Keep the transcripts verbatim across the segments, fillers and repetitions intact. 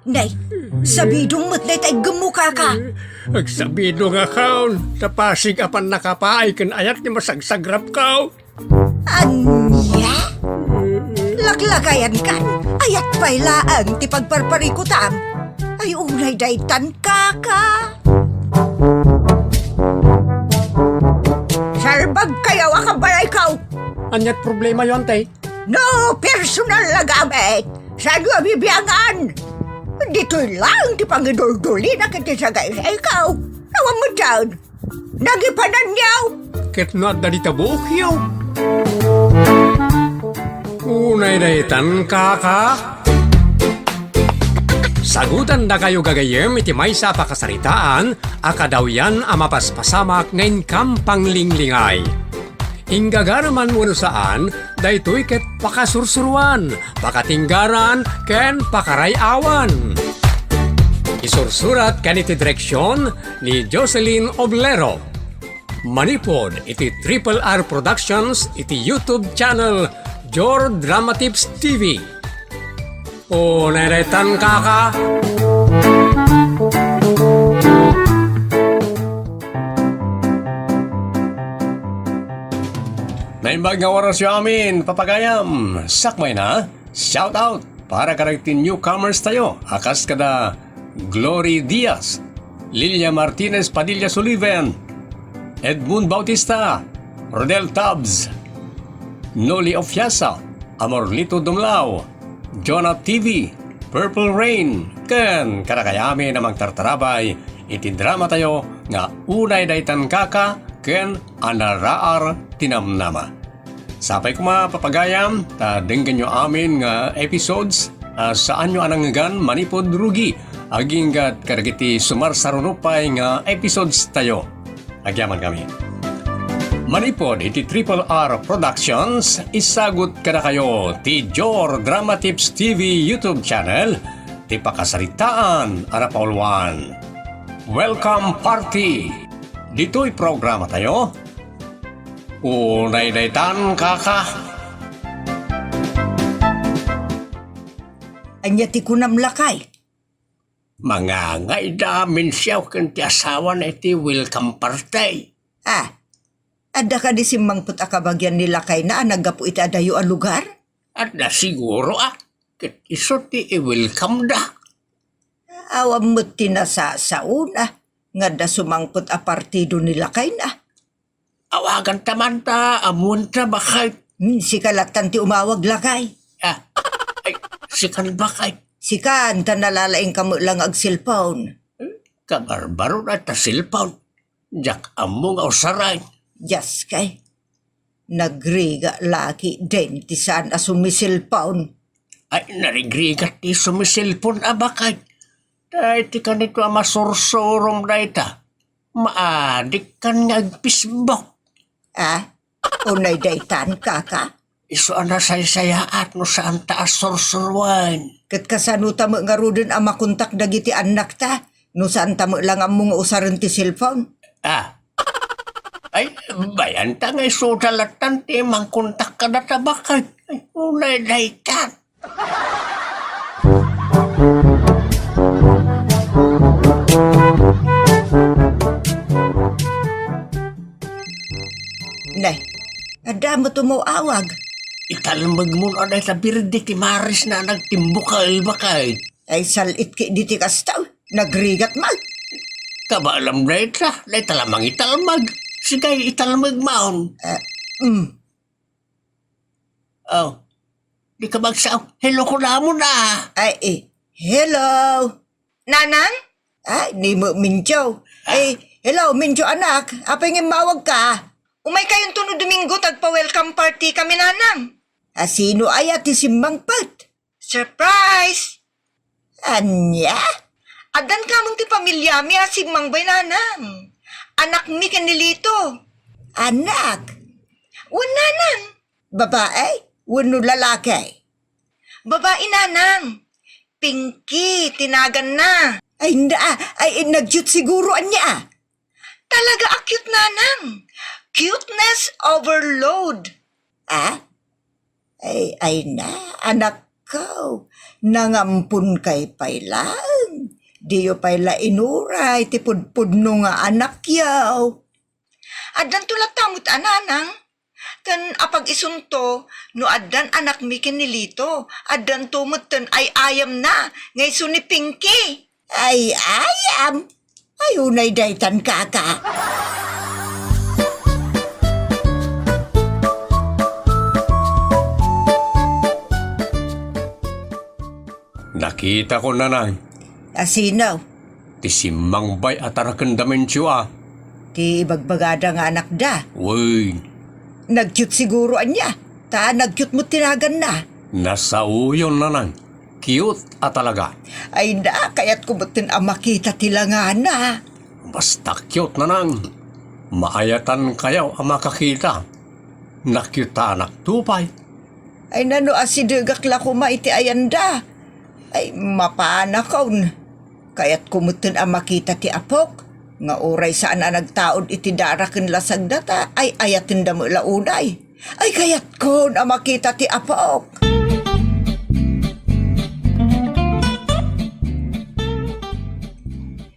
Nay, sabidong met dayta iggemmo, kaka. Agsabidong a kaon, ta pasig a pannakapaay ken ayat ti masagsagrapko. Ania? Laklakayankan, ayat pay laeng ti pagparparikutam. Ay, unay daytan, kaka. Salbagkayo a kabalayko. Aniat problemayo, ante? No personal a gamit, saanyo a bibiangan? Ditoy laeng ti pangiduldulina ket ti sagaysayko. Awan met daan. Nagipananyo! Ket no adda dita buokyo. Unay daytan, kaka. Sagutandakayo gagayyem iti maysa a pakasaritaan a kadawyan a mapaspasamak nga inkam panglinglingay. Inggagaraman wenno saan, daytoy ket pakasursuroan, pakatinggaran, ken pakaray-awan. Isursurat ken iti direksion ni Jocelyn Oblero. Manipud iti Triple R Productions iti YouTube channel Jor Dramatips T V. O, nairetan, kaka. Naimbag nga orasyo amin, papagayam. Sakbay na, shout out para kadagiti newcomers tayo, a kas kada Glory Diaz, Lilia Martinez Padilla Sullivan, Edmund Bautista, Rodel Tubbs, Noli Ofiasa, Amorlito Dumlao, Jonah T V, Purple Rain, ken kadakay amin a mangtartarabay iti dramatayo nga Unay Daytan, Kaka ken Anaraar ti Namnama. Sapay koma, papagayam, ta denggenyo amin nga episodes a saanyo a nangngegan manipud rugi agingga kadagiti sumarsaruno pay nga episodes tayo. Agyamankami. Manipud iti Triple R Productions, isagut kadakayo ti Jor Drama Tips T V YouTube channel, ti pakasaritaan a napauluan. Welcome Party! Ditoy programa tayo. Unay daytan, kaka. Ania ti kunam, lakay? Mangangayda a mensiaw ken ti asawana iti welcome party. Ah, adda kadi simmangpet a kabagian ni lakayna a naggapu iti adayo a lugar? Adda siguro, ah. Ket isu ti i-welcome da. Awan met ti nasasaona nga adda sumangpet a partido ni lakayna. Awaganta man ta, ammoenta, baket. Hmm, sika lattan ti umawag, lakay. Ah, ay, sikan, baket. Sikan, ta nalalaingka met la nga agselpon. Kabarbaro na ta selpon. Diak ammo nga usaren. Diaskay. Nagrigat laki den ti saan a sumiselpon. Ay, narigrigat ti sumiselpon a baket. Dayta kanito a masursurom dayta. Maadikkan nga ag-Facebook. Ah? Unay daytan, kaka? Isu a nasaysayaat no saanta a sursuroen. Ket kasano ta met ngaruden a makontak dagiti annakta no saanta met la nga ammo nga usaren ti cellphone? Ah. Ay, bayanta nga isuda lattan ti mangkontak kadata, baket. Ay, unay daytan. Ne, adda met umawag. Italmegmon a dayta birdi ti marisna a nagtimbukal, baket. Ay, sal-it ketdi ti kasta. Nagrigat man. Kabaelam dayta, dayta la mangitalmeg. Sige, italmegmon. Eh, mm. Oh, dika magsao. Hello kunamon, ah. Ay, eh, hello. Nanang? Ay, ni Mo-, Mincho. Ah. Ay, hello, Mincho anak. Apay nga immawagka? Umaykayonto no Domingo, ta agpa-welcome party kami, Nanang. A, sino aya ti simmangpet? Surprise! Ania? Addan kameng ti pamiliami a simmangbay, Nanang. Anakmi ken ni Lito. Anak? Wen, Nanang. Babae wenno lalaki? Babae, Nanang. Pinky ti naganna. Ay, na, ay, nag-cute siguro, ania? Talaga a cute, Nanang. Cuteness overload. Ah? Ay, ay na, anak. Apo, nangamponkay pay laeng. Diyo pay la inuray ti pudpudno nga anakyo. Addanto latta met a nanang. Ken apag-isunto, no addan anakmi ken ni Lito, addanto metten ay-ayamna nga isu ni Pinky. Ay-ayam? Ay, unay daytan, kaka. Nakitako, nanang. A sino? Ti simmangbay a taraken da Mencio a. Ti ibagbagada nga anakda? Wen. Nag-cute siguro ania? Ta nag-cute met ti naganna. Nasaoyon, nanang. Cute a talaga. Ay na, kayatko metten a makita ti langana. Basta cute, nanang. Maayatan kayo a makakita. Nakitanakto pay. Ay na, no asidegak la koma iti ayanda. Ay, mapanakon. Kayatko metten a makita ti apok, nga uray saan a nagtaud iti dara ken lasagda ta ay-ayatenda met la unay. Ay, kayatkon a makita ti apok.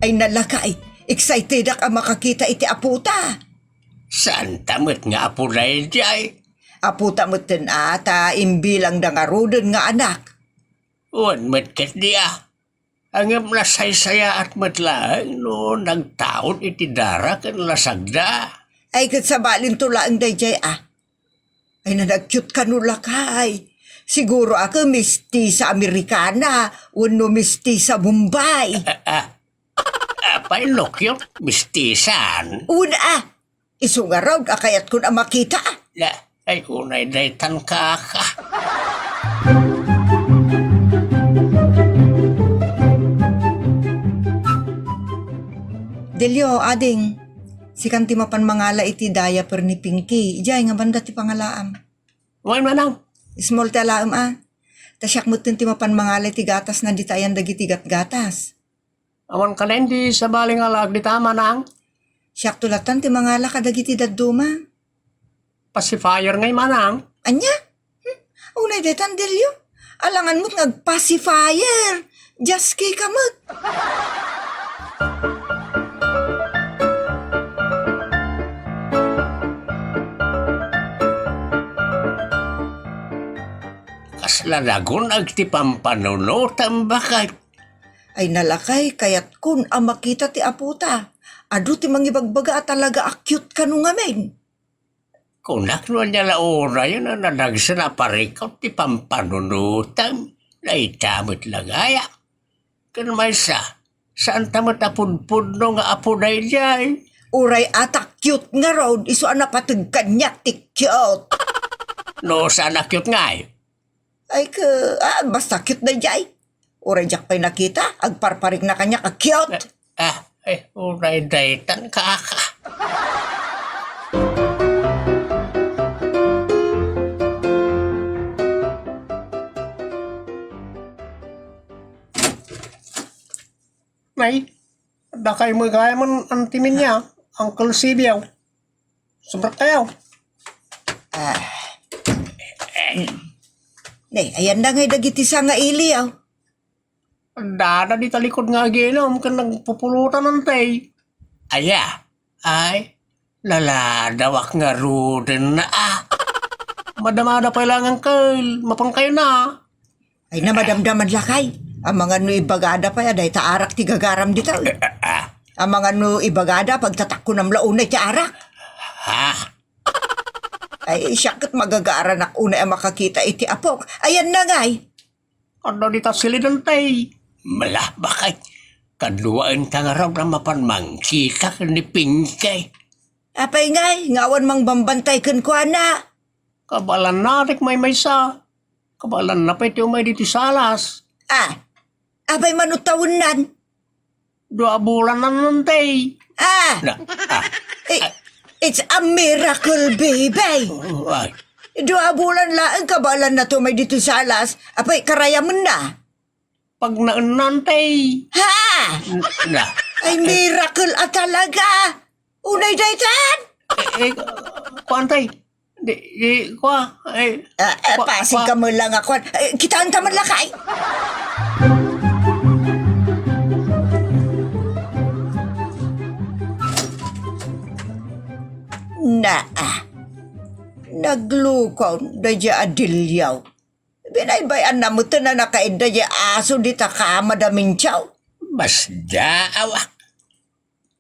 Ay, nalakay, excitedak a makakita iti apota. Saanta met nga apo daydiay? Apota metten a, ta imbilangda ngaruden nga anak. Wen met ketdi a. Ngem nasaysayaat met laeng no nagtaud iti dara ken lasagda. Ay, ket sabalinto laeng daydiay a. Ay, nanag-cute kano, lakay. Siguro a ket mistisa Amerikana wenno mistisa Bombay. Ah, ah. Apay no cute, mistisan? Una a. Isu ngarud a kayatkon a makita. La, ay, unay daytan, kaka. Delio, ading, sikan ti mapan mangala iti diaper ni Pinky. Idiay nga banda ti pangalaam. Wen, manang. Small ti alaem a. Ta siak metten ti mapan mangala iti gatasna dita ayan dagiti gatgatas. Awan kanayon di sabali nga alaek dita, manang? Siakto latta ti mangala kadagiti dadduma. Pacifier ngay, manang? Ania? Hmm? Unay daytan, Delio? Alangan met nga agpacifier. Jaski ka met. Kasla nagunag ti pampanunotem, baket. Ay, nalakay, kayatkon a makita ti apota. Adu ti mangibagbaga a talaga a cute kano ngamin. Kunak no ania la uray a nadagsen a parikut ti pampanunotem. Dayta met la gaya. Ken maysa, saanta met a pudpudno nga apo daydiay. Uray a ta cute ngarud, isu a napateg kaniak ti cute. No saan a cute ngay? Ay, ke, ah, basta cute daydiay. Uray diak pay nakita, agparparikna kaniak a cute. Ah, eh, uray daytan, kaka. Nay, dakay met gayam, Auntie Minya, Uncle Sibio. Sobra kayo. Ah. Mm. Nay, ayan na ngay dagiti sangaili, oh. Dada di talikod nga aginom ken nagpupulutan, Auntie. Aya? Ay, naladawak ngaruden na, ah. Madamada pay lang, Uncle. Mapan kayo na. Ay, namadamdaman lakay. Amangan no ibagada pay a dayta arak ti gagaram dita, eh. Ah, ah. Amangan no ibagada, pagtatakkunam la unay ti arak. Ha? Ay, siak ket magagaranak unay a makakita iti apok. Ayan na ngay. Adda dita siliden, tay. Mala, bakay. Kaduaenta ngarud a mapan mangkita ken ni Pinky. Apay ngay, nga awan mangbambantay kenkuana? Kabaelanna ti maymaysa. Kabaelanna pay ti umay ditoy salas. Ah, apay man tawennan? Dua a bulan na, Auntie. Ah! Na, ah, Eh, it's a miracle, baby! Oh, ay. Dua a bulan laeng kabaelanna ti umay ditoy salas. Apay, karayamenna? Pagnaenna, Auntie. Ha? N-, na. Ay, miracle a talaga! Unay daytan? Eh, eh, kuan, tay. Di, di, kua, ay, Ah, eh, kua, pasig kua. ka man lang ako. Eh, kitaan ta man lakay. Naa, naglukaw daydiay a dilyaw. Binaybay-anna metten a nakaidda diay aso dita kama da Mintiaw. Masdaawak.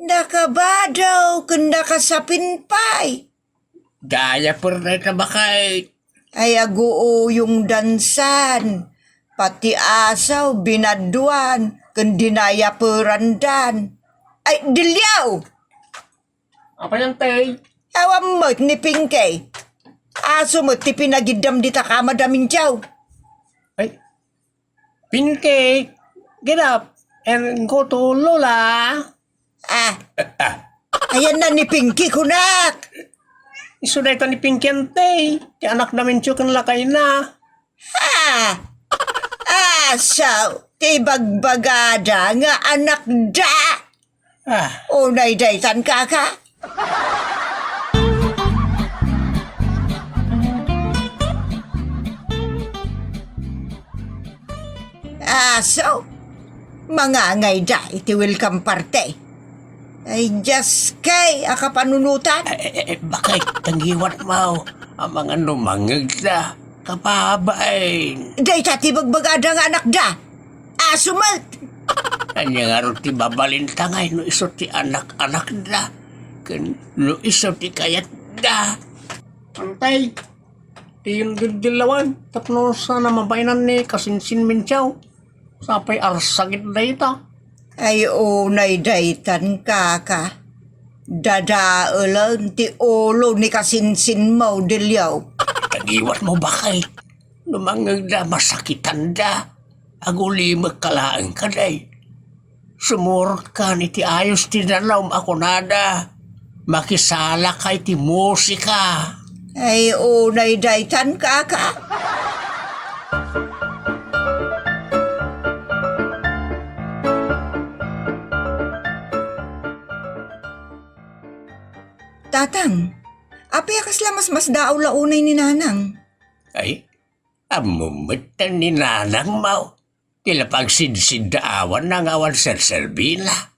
Nakabadaw ken nakasapin pay. Diaper dayta, baket. Ay, aguuyongdan san. Pati asaw, binadoan, ken dinayaperandan. Ay, dilyaw! Apay, Antay? Awan met ni Pinky. Aso met ti pinagiddam dita kama da Mintiaw. Ay, Pinky, get up and go to Lola. Ah. Ah. Ayanna ni Pinky, kunak. Isu dayta ni Pinky, Antay. Ti anak da Mintiaw ken lakayna. Ha? Asaw, ti bagbagada nga anakda. Ah. Unay daytan, kaka. Aso, mangangayda iti welcome party. Ay, Dios kay, a kapanunotan. Eh, eh, eh, baket, tangiwat mo. Amangan no mangngegda. Kapabain. Dayta ti bagbagada nga anakda. Aso met. Ania ngarud ti babalinta ngay no isu ti anak-anakda ken no isu ti kayatda? Antay, ti yundildilawan tapno saan a mabaenan ni Kasinsin Mintiaw. Sapay arsagit dayta. Ay, unay daytan, kaka. Dadaelen ti ulo ni Kasinsinmo, dilyaw. Tangiwat mo, baket. No mangngegda, masakitanda. Agulimekka laeng kadi. Sumurotkan iti ayos ti danum a kunada. Makisalaka iti musika. Ay, unay daytan, kaka. Tatang, apay a kasla masmasdaaw la unay ni Nanang? Ay, ammom metten ni Nanang mo. Ti la pagsidsiddaawanna nga awan serserbina.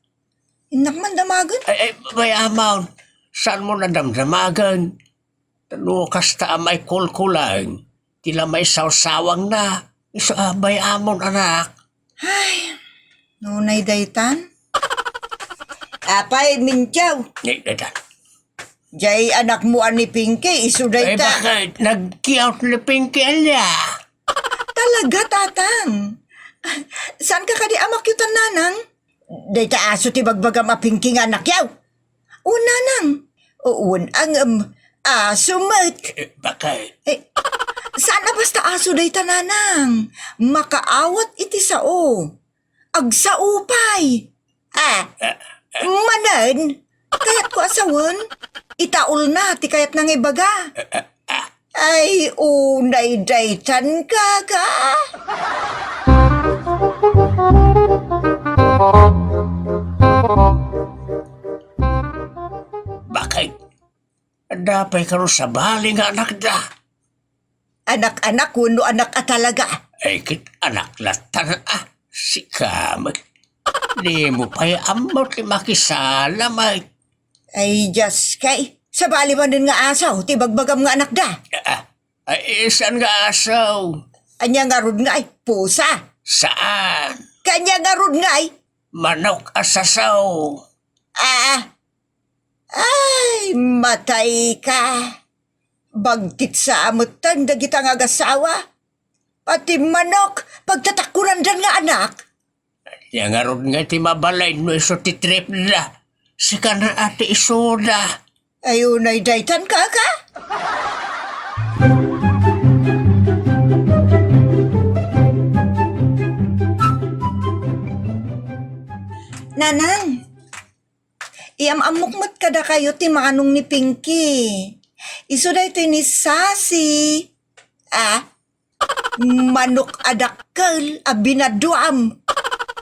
Innak man damagen? Ay, ay, bay-amon. Saanmo a damdamagen? Ta no kasta a maikulkulang, ti la maisawsawangna. Isu a bay-amon, anak. Ay, nunay daytan? Apay, Mintiaw? Ni, daytan. Jay anakmo a ni Pinky, isu dayta. Ay, baket? Nagkiyaw ni Pinky, ania? Talaga, Tatang? Saanka kadi a makiutan, Nanang? Dayta aso ti bagbagam a Pinky nga anakyaw? O, Nanang. O, wen, ngem aso met. Eh, baket? Eh, saan a basta aso dayta, Nanang. Makaawat iti sao. Agsao pay. Ah, manen, kayatko a sawen, itaulna ti kayatna nga ibaga. Ay, unay daytan, kaka. Baket? Adda pay kano sabali nga anakda? Anak-anak wenno anak a talaga? Ay, ket anak lattan a. Sika met. Dimo pay ammo ti makisala met. Ay, Dios kay. Sabali manen nga asaw ti bagbagam nga anakda? Ah, ay, saan nga asaw? Ania ngarud ngay? Pusa? Saan? Kania ngarud ngay? Manok a sasaw. Ah, ay, matay ka. Bagtit sa ametten dagita nga agasawa. Pati manok, pagtatakkurandan nga anak. Ania ngarud nga ti mabalin no isu ti tripda? Sika na ti isuda. Ay, unay daytan, kaka? Nanang, iam-ammok met kadakayo ti manong ni Pinky. Isu daytoy ni Sassy. Ah, manok a dakkel a binaduam.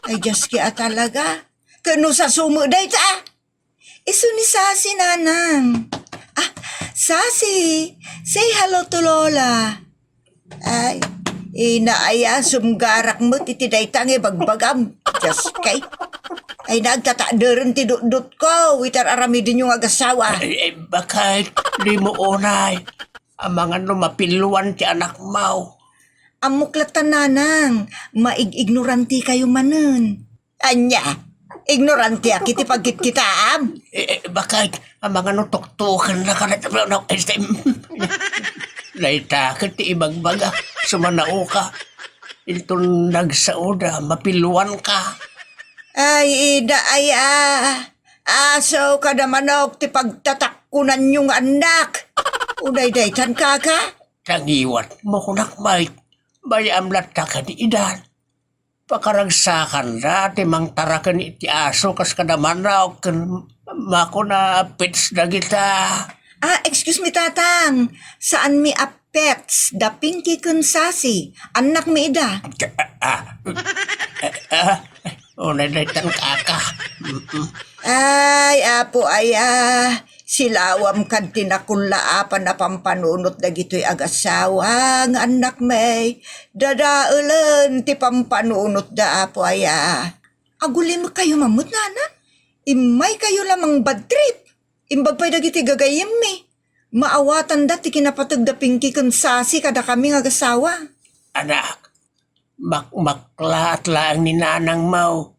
Ay, Dios ki a talaga. Ken no sasumo dayta. Isu ni Sassy, Nanang. Ah, Sassy, say hello to Lola. Ay, ina aya, sumgarak met iti dayta nga ibagbagam. Diyos kay. Ay, nagtatakderen ti dutdot ko, iti ar-aramidenyo nga agasawa. Ay, ay, bakit? Di mo unay. Amangan no mapilwan ti anak mo. Ammok latta, nanang, maig-ignoranti kayo manen. Ania? Ignorantiak iti pagkitkitaam? Eh, eh, bakit? Amangan no tuktuken na ka na, no, este, dayta ket ti ibagbaga, sumanao ka. Inton nagsaoda, mapilwan ka. Ay, ida aya. Aso kada manok ti pagtatakkunanyo nga annak. Unay daytan, kaka? Tangiwat mo kunak, Mike. Bayam latta kadi idan. Pakaragsakanda ti mangtaraken iti aso kas kada manok ken makuna pets dagita. Ah, excuse me, Tatang. Saan mi a pets da Pinky ken Sassy. Annak mi ida. Ah, ah, ah, unay daytan, kaka. Mm-mm. Ay, Apo aya, silawam kad ti nakullaapan a pampanunot dagitoy agasawa nga annak mi. Dadaelen ti pampanunotda, Apo aya. Agulim kayo mamut, nana? Immay kayo lamang bad trip. Imbag pay dagiti gagayemmi. Maawatanda ti kinapateg da Pinky ken Sassy kadakami nga agasawa. Anak, makmaklaat laeng ni nanang mo.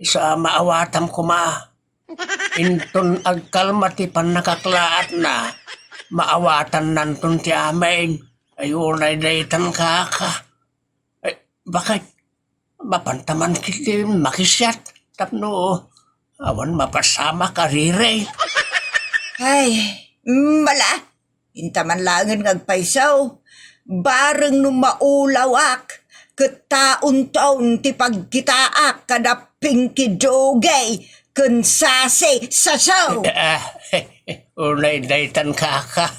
Isu a maawatam koma. Inton agkalma ti pannakaklaatna, maawatannanton ti amin. Ay, unay daytan, kaka. Ay, bakit? Mapanta man ketdi makisiat tapno awan mapasamak a riri. Ay, mala! Inta man laengen nga agpayso. Bareng no maulawak, ket taontaon ti pagkitaak kada Pinky Dugay ken Sassy Sasaw. Ah, unay daytan, kaka.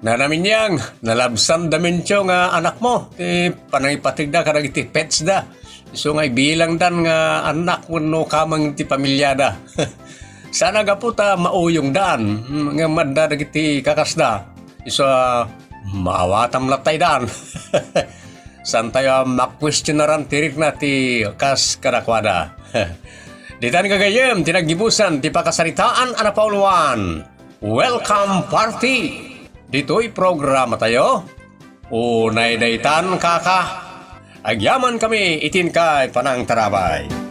Nana Minyang, nalabsan da mentio nga anakmo ti panangipategda kadagiti pets da. Isu nga ibilangdan nga annak wenno kameng ti pamilyada. Saan a gapu ta mauyongdan, mm, nga madda dagiti kakasda. Isu a maawatam lattaydan. Saantayo a makuestionaran ti rikna ti kas kadakuada. Ditan gagayyem ti naggibusan ti pakasaritaan a napauluan. Welcome party! Ditoy programatayo, unay daytan, kaka. Agyaman kami iti inkay panangtarabay.